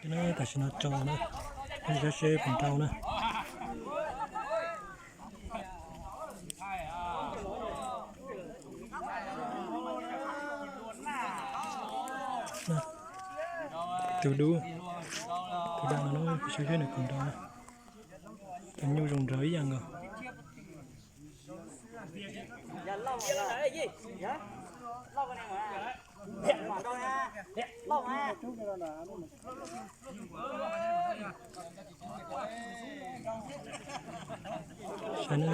Na, tam sim no tso na, peb saib seb puas nrau na. Tus dub, tus dub no, peb saib seb nws puas nrau na. Tus nyuj zoo nraug ib yam nkaus. Saib na,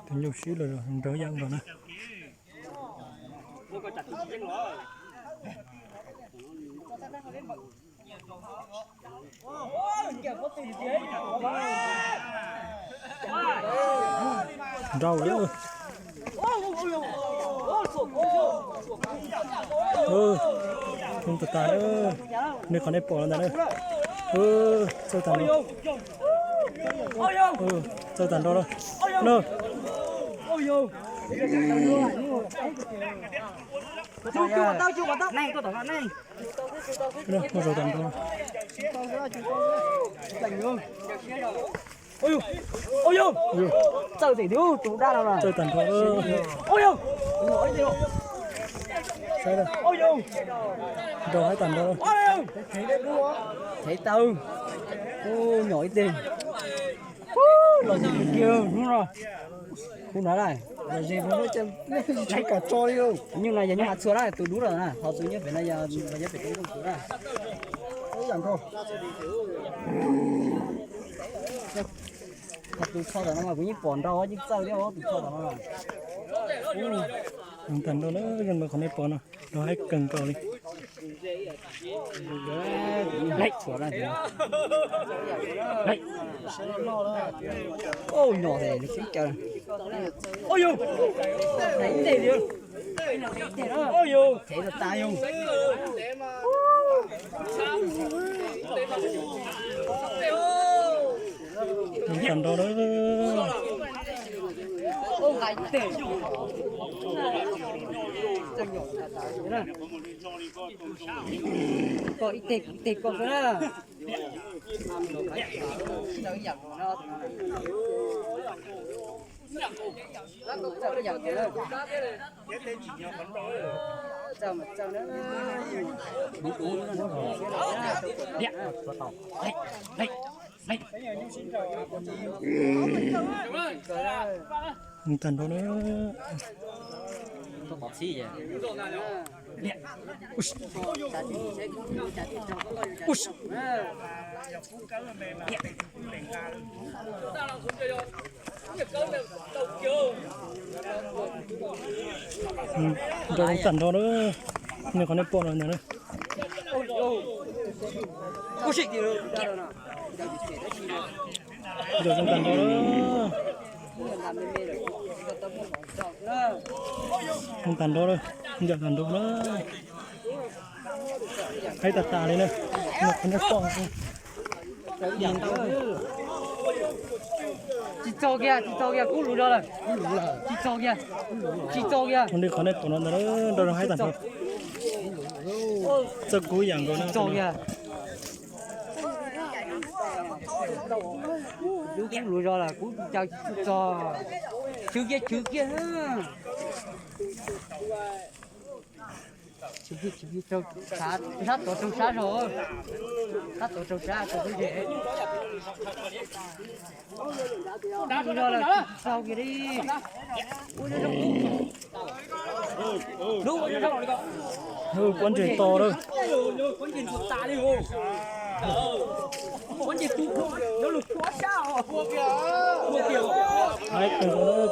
tus nyuj sib los zoo nraug ib yam nkaus na. Nrau lawm. Tag tag, nej qhov nej pom los ntawd na. Txawj tag nrho, txawj tag nrho na. Muaj zog tag nrho. Txawj tag nrho. Saib, nrau haib tag nrho. Thev tau. Ub, nyom ib teg. Los kiag hnub no. Kuv na lawm. Nyuj no yog nyuj hav txhua na, tus dub lawm na, ho tus nyob pem no yog nyob pem tus dub na. Ho tus tsho tom no mas kuv yeej pom nrau yeej txawj thiab os, tus tsho tom no. Tag nrho na, zoo nkaus qhov nej pom no, nrau haib kawg nkaus li. Nyom, tag nrho na. Koj ib teg kuv ib teg koj xwb na. Tag nrho na. Nrau zoo tag nrho na, nej qhov nej pom no ntag na. Nrau zoo tag nrho na. Zoo tag nrho na, nrau tag nrho na. Haib tag tas li na, nej qhov nej pom. Tsis txaus kiag, tsis txaus kiag, kub lus zog lawm. Tsis txaus kiag, tsis txaus kiag. Ua li qhov nej pom no ntag, nrau zoo haib tag nrho. Txawj kub yam nkaus na. Tsis txaus kiag. Kub lus zog lawm, kub tsis txaus, tsis txaus. Chwv kiag, chwv kiag. Sab tuav raug sab zog, sab tuav raug sab, raug lub zem. Ua li zog lawm, tsis txaus kiag li. Pob ntseg to lawm.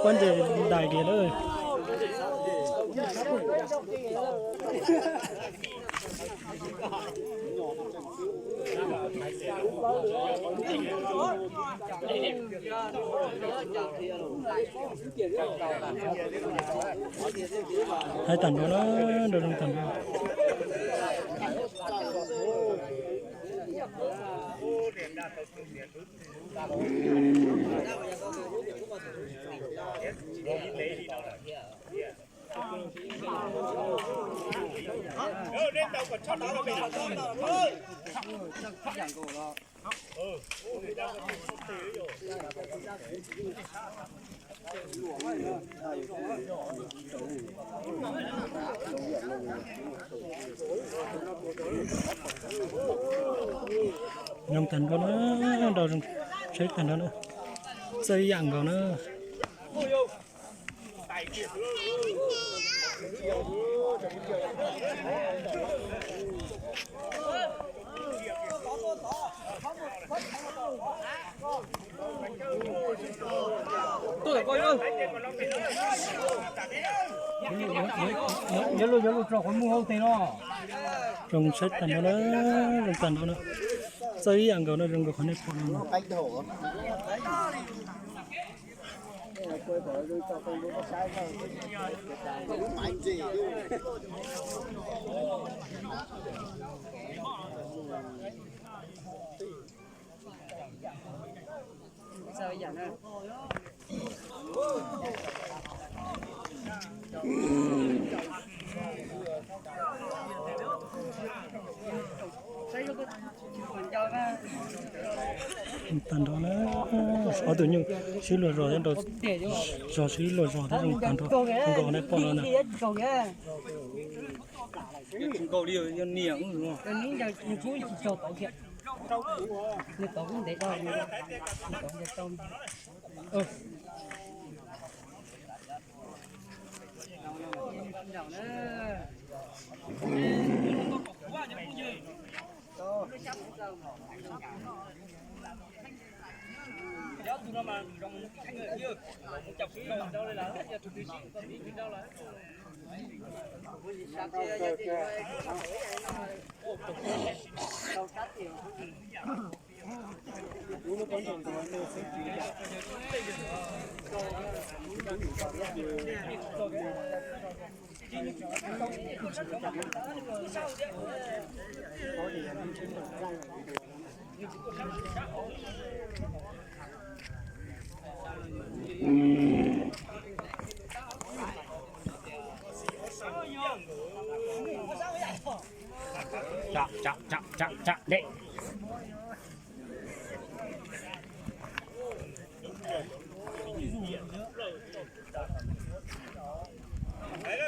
Pob ntseg dais kiag lawm. Haib tag nrho na, nrau zoo tag nrho. Zoo tag nrho na, nrau zoo saib tag nrho na. Txawj ib yam nkaus na. Zoo saib tag nrho na, zoo tag nrho na. Txawj ib yam nkaus na, zoo nkaus qhov nej pom no. Tag nrho na, ob tug nyuj sib luag zos thiab nrau zos sib luag zos thiab zoo tag nrho, nkaus nej pom no na.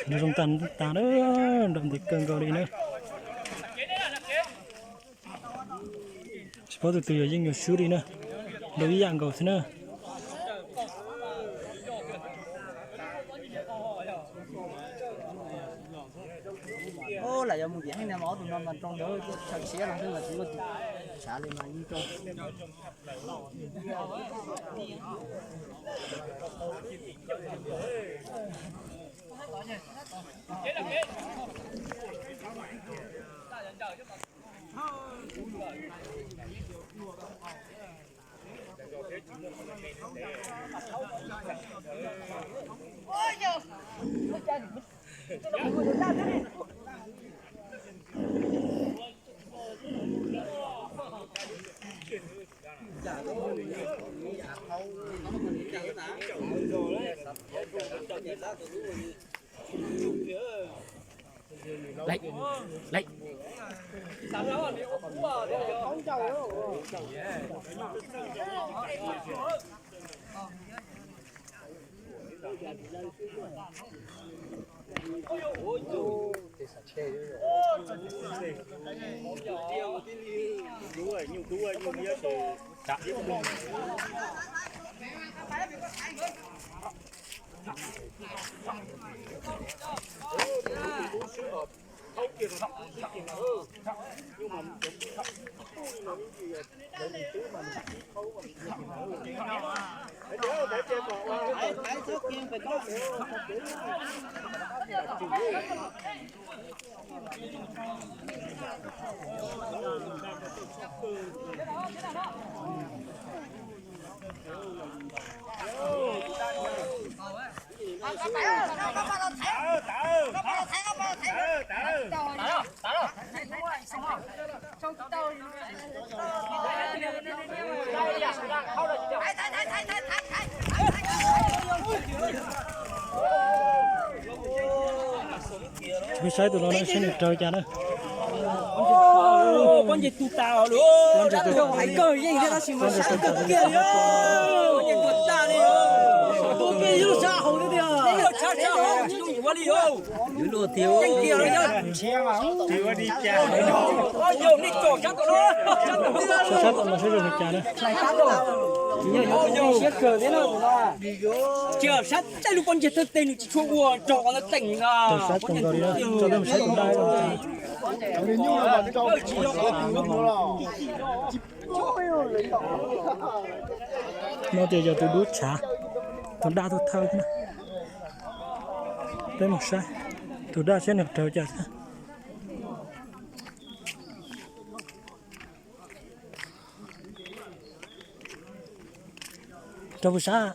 Nws zoo tag tag na, nrau ntev kawg nkaus li na. Tsis paub tus twg yog yeej yog swb li na, nrau ib yam nkaus xwb na. Lam yuav mus tiam heej na mas ob tug no mas nrau ntawd chaw tshiab no xwb mas tsis muaj tus tshav li mas yeej rau. Lej, lej. Peb saib tus no na, saib nws raug cas na. Pob ntseg tu tas lawm. Pob ntseg tu tas li. Saib tom no saib zoo li cas na. Sab tej lub pob ntseg thawj teg nws tsis tshua ua rog qhov ntawd teem na. Saib tom nkaus li, saib tom daj. No ces yog tus dub tshav, tus daj tuaj thawj na. Peb mus saib tus daj saib nws raug cas thiab. Rau puas sab?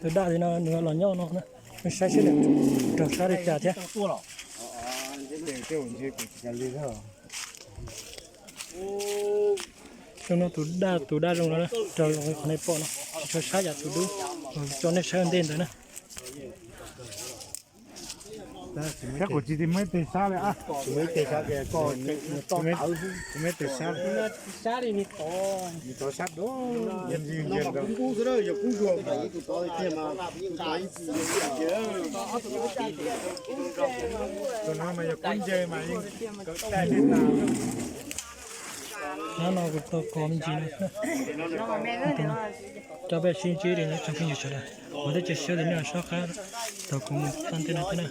Tus daj li no nws los nyob no, saib seb nws raug sab li cas thiab. Xyoo no tus daj, tus daj zoo no, raug zoo li qhov nej pom no, tsis tshua sab yam tus dub uas coj nej saib ua ntej ntawd na. Sab kuv tsis muaj ib teg sab li, tsis muaj ib teg sab, tsis muaj ib teg sab, tov sab, tus no mas yog kub ntseg mas yeej kawm tag li tas. Hnab no kuv tau kov me ntsis no. Coj peb sib ntsib li no tsoom phooj ywg sawv daws, ua teb cia siab tias nej soj qab tau kuv mus txog ntej no thiab na.